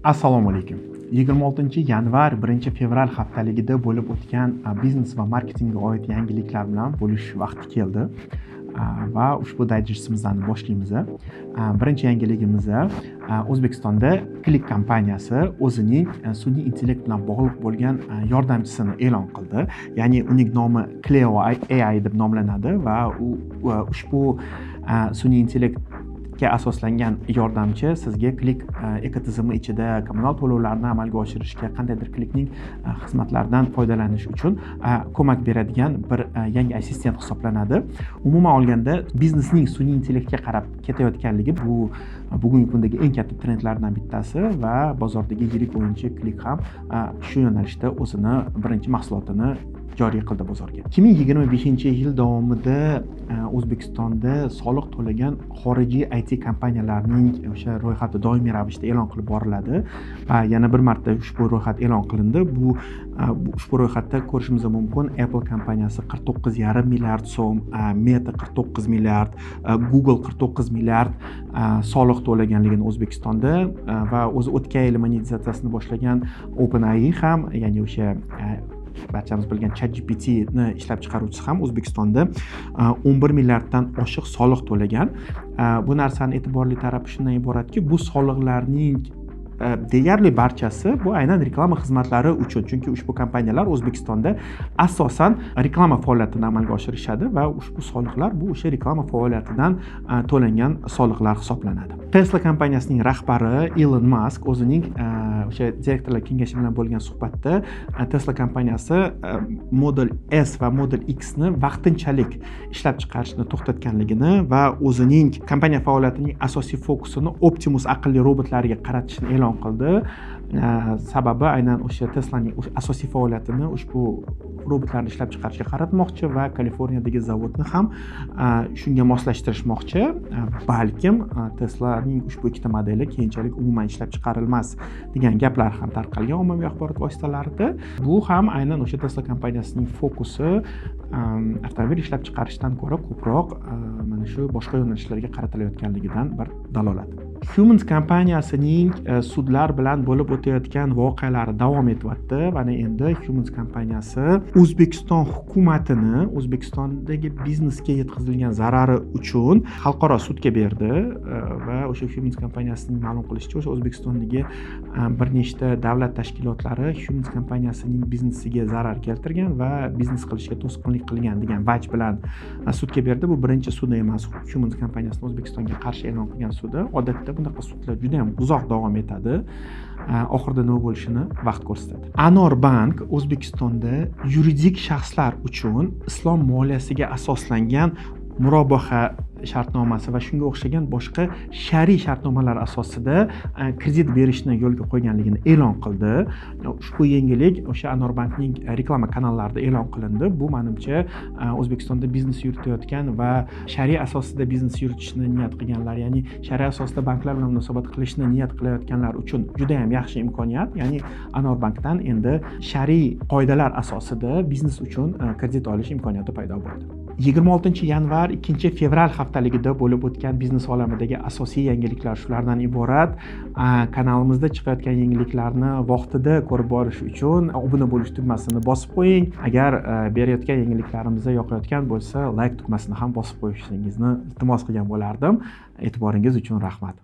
Assalomu alaykum. 26 yanvar, 1 fevral haftaligida bo'lib o'tgan biznes va marketingga oid yangiliklar bilan bo'lishish vaqti keldi va ushbu dayjestimizni boshlaymiz. Birinchi yangiligimiz: O'zbekistonda Click kompaniyasi o'zining sun'iy intellekt bilan bog'liq bo'lgan yordamchisini e'lon qildi, ya'ni uning nomi Cleo AI deb nomlanadi va u ushbu sun'iy intellektga asoslangan yordamchi sizga Click ekotizimi ichida kommunal to'lovlarni amalga oshirishga, qandaydir Clickning xizmatlaridan foydalanish uchun ko'mak beradigan bir yangi assistent hisoblanadi. Umuman olganda, biznesning sun'iy intellektga qarab ketayotganligi bu bugungi kundagi eng katta trendlardan bittasi va bozordagi yirik o'yinchi Click ham shu yo'nalishda o'zini birinchi mahsulotini joriy qildi bozorga. 2025 yil davomida O'zbekistonda soliq to'lagan xorijiy IT kompaniyalarning o'sha ro'yxati doimiy ravishda e'lon qilib boriladi va yana bir marta ushbu ro'yxat e'lon qilindi. Bu ushbu ro'yxatda ko'rishimiz mumkin: Apple kompaniyasi 49,5 milliard so'm, Meta 49 milliard, Google 49 milliard soliq to'laganligini O'zbekistonda va o'zi o'tgan yili monetizatsiyasini boshlagan OpenAI ham, ya'ni o'sha barchamiz bilgan ChatGPTni ishlab chiqaruvchisi ham O'zbekistonda 11 milliarddan oshiq soliq to'lagan. Bu narsani e'tiborli tarafi shundan iboratki, bu soliqlarning deyarli barchasi bu aynan reklama xizmatlari uchun, chunki ushbu kompaniyalar O'zbekistonda asosan reklama faoliyatini amalga oshirishadi va ushbu soliqlar bu o'sha reklama faoliyatidan to'langan soliqlar hisoblanadi. Tesla kompaniyasining rahbari Ilon Mask o'zining o'sha direktorlar kengashi bilan bo'lgan suhbatda Tesla kompaniyasi Model S va Model X ni vaqtinchalik ishlab chiqarishni to'xtatganligini va o'zining kompaniya faoliyatining asosiy fokusini Optimus aqlli robotlariga qaratishni e'lon qildi. Sababi aynan o'sha Teslaning o'sha asosiy faoliyatini ushbu robotlarni ishlab chiqarishga qaratmoqchi va Kaliforniyadagi zavodni ham shunga moslashtirishmoqchi. Balkim Teslaning ushbu ikkita modeli keyinchalik umuman ishlab chiqarilmas degan gaplar ham tarqalgan ommaviy axborot vositalarida. Bu ham aynan o'sha Tesla kompaniyasining fokusi avtomobil ishlab chiqarishdan ko'ra ko'proq mana shu boshqa yo'nalishlarga qaratilayotganligidan bir dalolat. Humans kompaniyasining sudlar bilan bo'lib o'tayotgan voqealari davom etyapti. Mana endi Humans kompaniyasi O'zbekiston hukumatini O'zbekistondagi biznesga yetkazilgan zarari uchun xalqaro sudga berdi va o'sha Humans kompaniyasining ma'lum qilishicha, o'sha O'zbekistondagi bir nechta davlat tashkilotlari Humans kompaniyasining biznesiga zarar keltirgan va biznes qilishga to'sqinlik qilgan degan vaj bilan sudga berdi. Bu birinchi sudi emas, Humans kompaniyasini O'zbekistonga qarshi e'lon qilgan sudi. Odatda bunaqa sudlar juda yam uzoq davom etadi. Oxirida nima bo'lishini vaqt ko'rsatadi. Anor Bank O'zbekistonda yuridik shaxslar uchun islom moliyasiga asoslangan murobaha shartnomasi va shunga o'xshagan boshqa shariy shartnomalar asosida kredit berishni yo'lga qo'yganligini e'lon qildi. Ushbu yangilik o'sha Anor Bankning reklama kanallarida e'lon qilindi. Bu, manimcha, O'zbekistonda biznes yuritayotgan va shariy asosida biznes yuritishni niyat qilganlar, ya'ni shariy asosida banklar bilan munosabat qilishni niyat qilayotganlar uchun juda yam yaxshi imkoniyat, ya'ni Anor Bankdan endi shariy qoidalar asosida biznes uchun kredit olish imkoniyati paydo bo'ldi. 26 yanvar, 2 fevral haftaligida bo'lib o'tgan biznes olamidagi asosiy yangiliklar shulardan iborat. Kanalimizda chiqayotgan yangiliklarni vaqtida ko'rib borish uchun obuna bo'lish tugmasini bosib qo'ying. Agar berayotgan yangiliklarimiz yoqayotgan bo'lsa, layk tugmasini ham bosib qo'yishingizni iltimos qilgan bo'lardim. E'tiboringiz uchun rahmat.